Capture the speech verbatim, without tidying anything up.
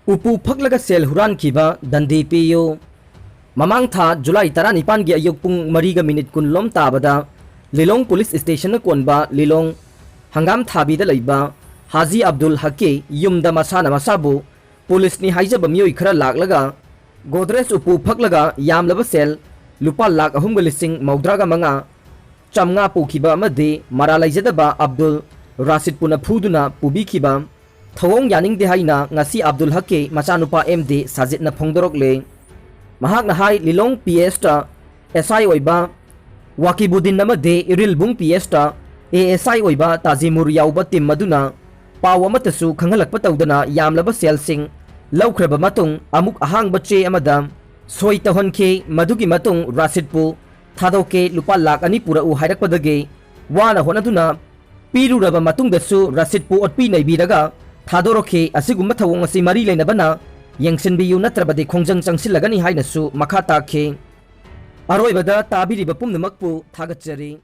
ꯎꯄꯨ ꯐꯛꯂꯒ ꯁꯦꯜ ꯍꯨꯔꯥꯟꯈꯤꯕ ꯗꯟꯗꯤ ꯄꯤꯌꯨ꯫ ꯃꯃꯥꯡ ꯊꯥ ꯖꯨꯂꯥꯏ ꯇꯔꯥꯅꯤꯄꯥꯟꯒꯤ ꯑꯌꯨꯛ ꯄꯨꯡ ꯃꯔꯤꯒ ꯃꯤꯅꯤꯠ ꯀꯨꯟ ꯂꯣꯝ ꯇꯥꯕꯗ ꯂꯤꯂꯣꯡ ꯄꯨꯂꯤꯁ ꯁ꯭ꯇꯦꯁꯟꯅ ꯀꯣꯟꯕ ꯂꯤꯂꯣꯡ ꯍꯪꯒꯥꯝ ꯊꯥꯕꯤꯗ ꯂꯩꯕ ꯍꯥꯖꯤ ꯑꯕꯗꯨꯜ ꯍꯛꯀꯤ ꯌꯨꯝꯗ ꯃꯁꯥꯅ ꯃꯁꯥꯕꯨ ꯄꯨꯂꯤꯁꯅꯤ ꯍꯥꯏꯖꯕ ꯃꯤꯑꯣꯏ ꯈꯔ ꯂꯥꯛꯂꯒ ꯒꯣꯗ꯭ꯔꯦꯖ ꯎꯄꯨ ꯐꯛꯂꯒ ꯌꯥꯝꯂꯕ ꯁꯦꯜ ꯂꯨꯄꯥ ꯂꯥꯈ ꯑꯍꯨꯝꯒ ꯂꯤꯁꯤꯡ ꯃꯧꯗ꯭ꯔꯥꯒ ꯃꯉꯥ ꯆꯥꯝꯃꯉꯥ ꯄꯨꯈꯤꯕ ꯑꯃꯗꯤ ꯃꯔꯥ ꯂꯩꯖꯗꯕ ꯑꯕꯗꯨꯜ ꯔꯥꯁꯤꯗꯄꯨꯅ ꯐꯨꯗꯨꯅ ꯄꯨꯕꯤꯈꯤꯕ ꯊꯧꯑꯣꯡ ꯌꯥꯅꯤꯡꯗꯦ ꯍꯥꯏꯅ ꯉꯁꯤ ꯑꯕꯗꯨꯜ ꯍꯛꯀꯤ ꯃꯆꯥꯅꯨꯄꯥ ꯑꯦꯝ ꯗꯤ ꯁꯥꯖꯤꯠꯅ ꯐꯣꯡꯗꯣꯔꯛꯂꯦ꯫ ꯃꯍꯥꯛꯅ ꯍꯥꯏ, ꯂꯤꯂꯣꯡ ꯄꯤ ꯑꯦꯁꯇ ꯑꯦꯁ ꯑꯥꯏ ꯑꯣꯏꯕ ꯋꯥꯀꯤꯕꯨꯗꯤꯟ ꯑꯃꯗꯤ ꯏꯔꯤꯜꯕꯨꯡ ꯄꯤ ꯑꯦꯁꯇ ꯑꯦ ꯑꯦꯁ ꯑꯥꯏ ꯑꯣꯏꯕ ꯇꯥꯖꯤꯃꯨꯔ ꯌꯥꯎꯕ ꯇꯤꯝ ꯑꯗꯨꯅ ꯄꯥꯎ ꯑꯃꯠꯇꯁꯨ ꯈꯪꯍꯜꯂꯛꯄ ꯇꯧꯗꯅ ꯌꯥꯝꯂꯕ ꯁꯦꯜꯁꯤꯡ ꯂꯧꯈ꯭ꯔꯕ ꯃꯇꯨꯡ ꯑꯃꯨꯛ ꯑꯍꯥꯡꯕ ꯆꯦ ꯑꯃꯗ ꯁꯣꯏ ꯇꯧꯍꯟꯈꯤ꯫ ꯃꯗꯨꯒꯤ ꯃꯇꯨꯡ ꯔꯥꯁꯤꯗꯄꯨ ꯊꯥꯗꯣꯛꯀꯦ, ꯂꯨꯄꯥ ꯂꯥꯈ ꯑꯅꯤ ꯄꯨꯔꯛꯎ ꯍꯥꯏꯔꯛꯄꯗꯒꯤ ꯋꯥꯅ ꯍꯣꯠꯅꯗꯨꯅ ꯄꯤꯔꯨꯔꯕ ꯃꯇꯨꯡꯗꯁꯨ ꯔꯥꯁꯤꯗꯄꯨ ꯑꯣꯠꯄꯤ ꯅꯩꯕꯤꯔꯒ ꯊꯥꯗꯣꯔꯛꯈꯤ꯫ ꯑꯁꯤꯒꯨꯝꯕ ꯊꯧꯑꯣꯡ ꯑꯁꯤ ꯃꯔꯤ ꯂꯩꯅꯕꯅ ꯌꯦꯡꯁꯤꯟꯕꯤꯌꯨ, ꯅꯠꯇ꯭ꯔꯕꯗꯤ ꯈꯣꯡꯖꯪ ꯆꯪꯁꯤꯜꯂꯒꯅꯤ ꯍꯥꯏꯅꯁꯨ ꯃꯈꯥ ꯇꯥꯈꯤ꯫ ꯑꯔꯣꯏꯕꯗ ꯇꯥꯕꯤꯔꯤꯕ ꯄꯨꯝꯅꯃꯛꯄꯨ ꯊꯥꯒꯠꯆꯔꯤ꯫